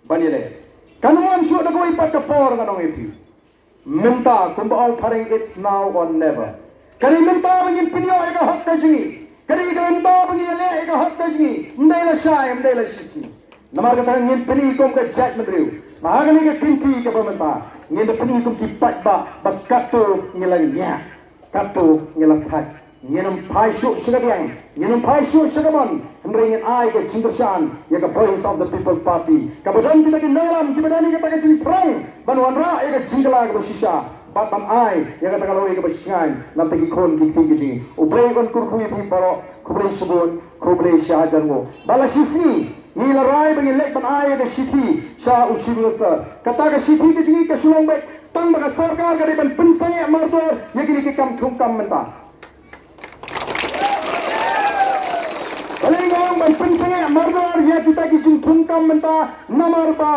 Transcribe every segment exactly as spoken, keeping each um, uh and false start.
ban ïaleh. Kan wan shuh da kawei pat ka por, ngan ong ïa phi. Mynta kumba ong phareng, it's now or never. Ka dei mynta ba ngin pynïoh ïa ka hok ka jong ngi. Ka dei ka mynta ba ngin ïaleh ïa ka hok ka jong ngi. Ym dei lashai, ym dei lashisngi. Namar kata ngin pyni kum ka jaitbynriew. Ba ha kane ka kynti kaba mynta ngin da pyni kum ki paidbah ba katto ngi la ngiah, katto ngi la thait. Ngin ym phai shuh sha ka diang, ngin ym phai shuh sha ka mon. Hynrei ngin ai ka jingkyrshan ïa ka Voice of the People Party, kaba don kita ki nongïalam kiba don ïa kata ka jingthrang ban wanrah ïa ka jingkylla kaba shisha bad ban ai ïa kata ka lawei kaba shngaiñ na bynta ki khun ki kti ki jong ngi. U Blei un kyrkhu ïa phi baroh. Khublei shibun, khublei shihajar nguh. Ba la shisngi ngi la rai ba ngin leit ban ai ïa ka shithi sha u Chief Minister. Kata ka shithi ka jong ngi ka shu long beit tang ba ka sorkar ka dei ban pynsangeh mardor ïa kine ki kam thungkam mynta. Balei nga ong ban pynsangeh mardor ïa kita ki jingthungkam mynta? Namar ba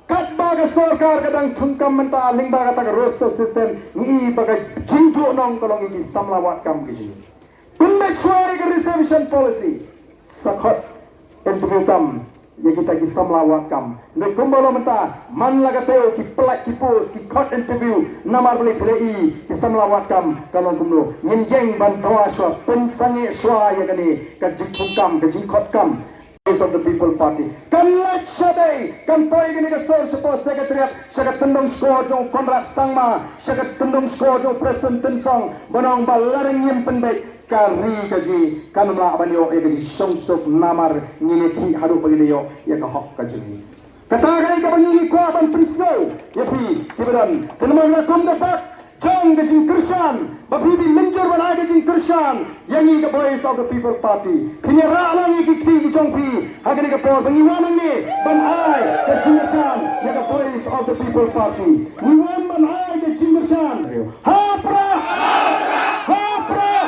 katba ka sorkar ka dang thungkam mynta lyngba kata ka roster system, ngi i ba ka jingjuh nong ka long ïa ki samla wad kam ki jong ngi. Pynbeit shuwa ïa ka reservation policy. Sa khot interview kam ïa kita ki samla wad kam. Hynrei kumba long mynta, man la ka taïew ki pynlait ki post, ki khot interview. Namar balei? Phi la i ki samla wad kam ka long kumno. Ngin ïeng ban dawa shuwa, pynsangeh shuwa ïa kane ka jingthungkam, ka jingkhot kam. Voice of the People Party kan leit sha dei, kan poi kane ka sor shapoh Secretariat, sha ka tyndong shkor jong Conrad Sangma, sha ka tyndong shkor jong Preston Tynsong, ban ong ba lada ngim pynbeit, ka ri ka jong ngi kan ym lah ban ïoh ïa ka jingshongsuk namar ngin ïakhih haduh ba ngin ïoh ïa ka hok ka jong ngi. Kata ka dei kaba ngi kwah ban pynsngew ïa phi kiba don. Te namar la kum ka bak jong ka jingkyrshan ba phi phi mynjur ban ai ka jingkyrshan ïa ngi ka Voice of the People Party. Phin ïarah lang ïa ki kti ki jong phi ha kane ka por ba ngi wan hangne ban ai ka jingkyrshan ïa ka Voice of the People Party. Ngi wan ban ai ka jingkyrshan. Ha Prah! Ha Prah!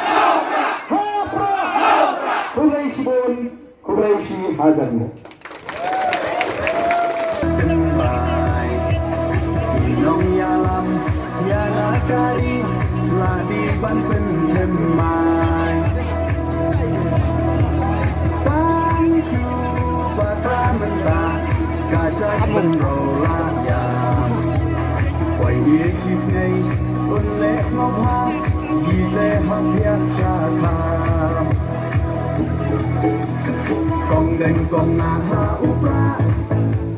Ha Prah! Khublei shibun. Khublei shihajar nguh. Nongïalam ïa la ka ri la dei ban pynthymmai. Tang shu bakla mynta ka jaitbynriew la ïam. Wei ïa shisnei un leh ngop ha ki leh hok ïa shakhar. Kong deng kong nga ha u Prah.